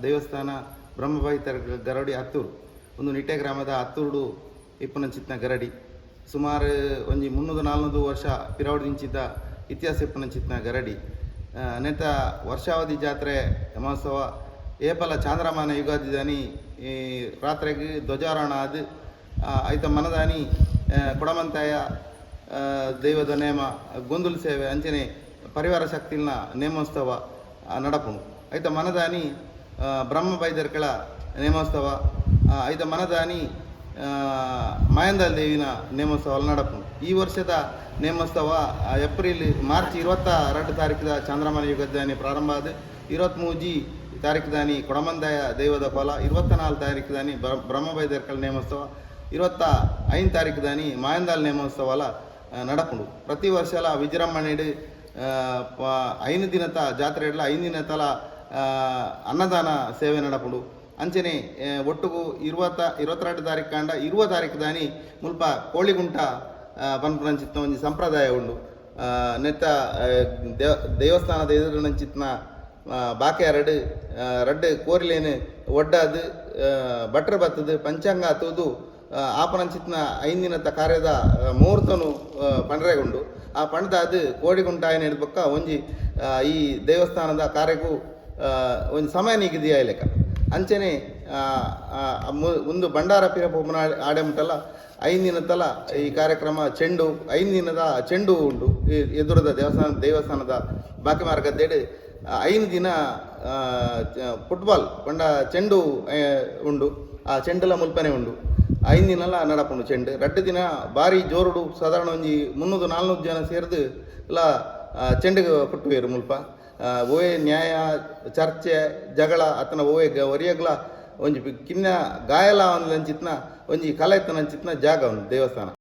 ದೇವಸ್ಥಾನ ಬ್ರಹ್ಮಬೈತರ ಗರಡಿ ಅತ್ತೂರು. ಒಂದು ನಿಟ್ಟೆ ಗ್ರಾಮದ ಅತ್ತೂರುಡು ಇಪ್ಪುನಂಚಿತ್ತಿನ ಗರಡಿ. ಸುಮಾರು ಒಂಜಿ 300-400 ವರ್ಷ ಪಿರವಡ್ದಿಂಚಿದ್ದ ಇತಿಹಾಸ ಇಪ್ಪುನಂಚಿತ್ತಿನ ಗರಡಿ. ನೆತ್ತ ವರ್ಷಾವಧಿ ಜಾತ್ರೆ ಮಹೋತ್ಸವ ಏಪಲ ಚಾಂದ್ರಮಾನ ಯುಗಾದಿದಾನಿ ಈ ರಾತ್ರೆಗ್ ಧ್ವಜಾರೋಹಣ ಆದ್, ಐತ ಮನದಾನಿ ಕೊಡಮಂತಾಯ ದೈವದ ನೇಮ, ಗೊಂದುಲು ಸೇವೆ, ಅಂಚನೆ ಪರಿವಾರ ಶಕ್ತಿಲ್ನ ನೇಮೋತ್ಸವ ನಡಪುಂಡು. ಐತ ಮನದಾನಿ ಬ್ರಹ್ಮ ಬೈದರ್ಕಳ ನೇಮೋತ್ಸವ, ಐತ ಮನದಾನಿ ಮಾಯಂದಾಲ್ ದೇವಿನ ನೇಮೋತ್ಸವ ನಡಪುಂಡು. ಈ ವರ್ಷದ ನೇಮೋತ್ಸವ ಏಪ್ರಿಲ್ ಮಾರ್ಚ್ 22 ತಾರೀಕಿದ ಚಾಂದ್ರಮಾನ ಯುಗದಾನಿ ಪ್ರಾರಂಭ ಆದ, 23 ತಾರೀಕು ಕೊಡಮಂದಾಯ ದೈವದ ಫಲ, 24 ತಾರೀಕು ದಾನಿ ಬ್ರಹ್ಮ ಬೈದರ್ಕಳ ನೇಮೋತ್ಸವ, 25 ತಾರೀಕು ದಾನಿ ಮಾಯಂದಾಲ್ ನೇಮೋತ್ಸವಲ ನಡಪುಂಡು. ಪ್ರತಿ ವರ್ಷಲ ವಿಜೃಂಭಣೆಡ್ 5 ದಿನತ ಜಾತ್ರೆ ಇಡ್ಲ 5 ದಿನತಲ ಅನ್ನದಾನ ಸೇವೆ ನಡಪುಂಡು. ಅಂಚನೆ ಒಟ್ಟುಗು 22 ತಾರೀಕು ಕಾಂಡ 20 ತಾರೀಕು ದಾನಿ ಮುಲ್ಪ ಕೋಳಿಗುಂಟ ಪನ್ಪುನಂಚಿತ್ತಿನ ಒಂಜಿ ಸಂಪ್ರದಾಯ ಉಂಡು. ನೆತ್ತ ದೇವಸ್ಥಾನದ ಎದುರುನಂಚಿತ್ತಿನ ಬಾಕ್ಯಾರಡ್ ರಡ್ಡ್ ಕೋರಿಲೇನು ಒಡ್ಡಾದ್, ಭಟ್ರು ಬತ್ತದು ಪಂಚಾಂಗ ತೂದು ಆಪನಂಚಿತ್ತಿನ 5 ದಿನತ ಕಾರ್ಯದ ಮುಹೂರ್ತನು ಪಂಡ್ರೆಗುಂಡು. ಆ ಪಂಡ್ದಾದ್ ಕೋಡಿಗುಂಟ ಆಯ್ನ ಬೊಕ್ಕ ಒಂಜಿ ಈ ದೇವಸ್ಥಾನದ ಕಾರ್ಯಕ್ಕೂ ಒಂಜಿ ಸಮಯ ನಿಗದಿ ಆಯ್ಲೆಕ. ಅಂಚನೆ ಉಂದು ಭಂಡಾರ ಪಿರ ಪೋಪುನ ಆಡೆ ಮುಟ್ಟಲ 5 ದಿನತಲ ಈ ಕಾರ್ಯಕ್ರಮ, ಚೆಂಡು, 5 ದಿನದ ಚೆಂಡು ಉಂಡು. ಈ ಎದುರದ ದೇವಸ್ಥಾನದ ಬಾಕಿ ಮಾರ್ಗದ್ದೇಡು 5 ದಿನ ಫುಟ್ಬಾಲ್ ಪಂಡ ಚೆಂಡು ಉಂಡು. ಆ ಚೆಂಡುಲ ಮುಲ್ಪನೆ ಉಂಡು. 5 ದಿನಲ ನಡಪುಂಡು ಚೆಂಡು. 2 ದಿನ ಬಾರಿ ಜೋರುಡು, ಸಾಧಾರಣ ಒಂಜಿ 300-400 ಜನ ಸೇರ್ದು ಲ ಚೆಂಡುಗ್ ಕುಟ್ಟುವೆರ್ ಮುಲ್ಪ. ಓಯೆ ನ್ಯಾಯ ಚರ್ಚೆ ಜಗಳ ಅತ್ತನ ಓಯೆ ಒರಿಯಗ್ಲ ಒಂಜಿ ಕಿನ್ನ ಗಾಯಲ ಒಂಚಿತ್ನ ಒಂಜಿ ಕಲೆ ಇತ್ತನಂಚಿತ್ನ ಜಾಗ ಉಂಡು ದೇವಸ್ಥಾನ.